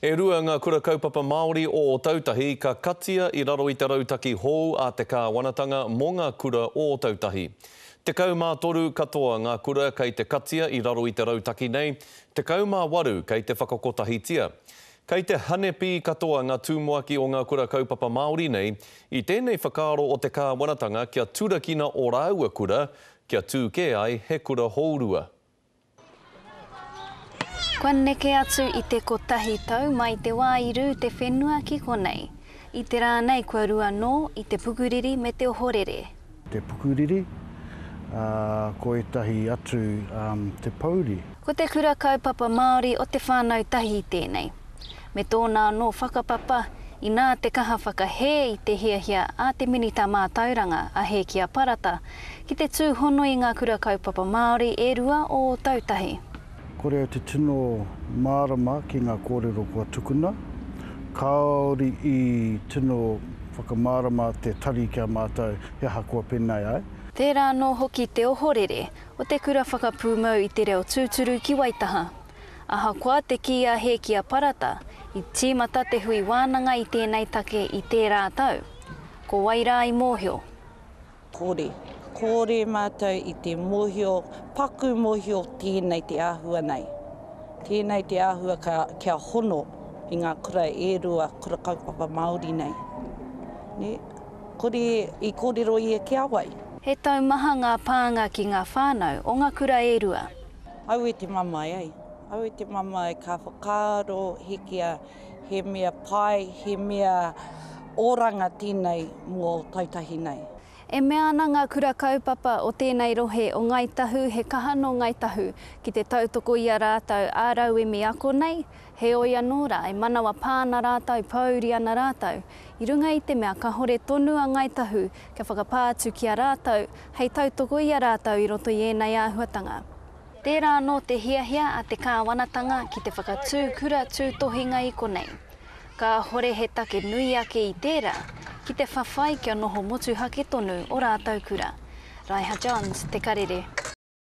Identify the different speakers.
Speaker 1: E rua ngā kura kaupapa Māori o Ōtautahi ka katia i raro i te rautaki hou a te kāwanatanga mō ngā kura o Ōtautahi. 13 katoa ngā kura kei te katia i raro i te rautaki nei, 18 kei te whakakotahitia. Kei te hanepī katoa ngā tumuaki o ngā kura kaupapa Māori nei i tēnei whakaaro o te kāwanatanga kia turakina ō rāua kura, kia tū kē ai he kura hourua.
Speaker 2: Kua neke atu i te kotahi tau mai te wā i rū te whenua ki konei. I te rā nei kua rū anō i te pukuriri me te ohorere.
Speaker 3: Te pukuriri, ā, ko ētahi atu te pouri.
Speaker 2: Ko te kura kaupapa Māori o Te Whānau Tahi tēnei. Me tōna anō whakapapa, inā te kaha whakahē i te hiahia a te Minita Mātauranga a Hēkia Parata ki te tūhono i ngā kura kaupapa Māori e rua o Ōtautahi.
Speaker 3: Kore au te tino mārama ki ngā kōrero kua tukuna. Kāore i tino whakamārama te tari ki a mātou he aha kua pēnei ai.
Speaker 2: Tērā anō hoki te ohorere o te kura whakapūmau i te reo tūturu ki Waitaha. Ahakoa te kī a Hēkia Parata, i tīmata te hui wānanga i tēnei take i tērā tau. Ko wai rā i mōhio?
Speaker 4: Kore. Kore mātou i te mōhio, paku mōhio tēnei te āhua nei. Tēnei te āhua ka, kia hono i ngā kura e rua, kura kaupapa Māori nei. Nē? Kore i kōrero ia ki a wai?
Speaker 2: He taumaha ngā pānga ki ngā whānau o ngā kura e rua.
Speaker 4: Aue te mamae ai. Aue te mamae ka whakaaro hikia he mea pai, he mea oranga tēnei mō Tautahi nei.
Speaker 2: E mea ana ngā kura kaupapa o tēnei rohe o Ngāi Tahu he kaha nō Ngāi Tahu ki te tautoko i a rātou ā-rauemi ako nei, heoi anō rā e manawa pā ana rātou, pōuri ana rātou, i runga i te mea kahore tonu a Ngāi Tahu kia whakapā atu ki a rātou hei tautoko i a rātou i roto i ēnei āhuatanga. Tērā anō te hiahia a te kāwanatanga ki te whakatū kura tūtohinga i konei. Kāhore he take nui ake i tērā, ki te whawhai kia noho motuhake tonu o rātou kura. Raiha Johns, Te Karere.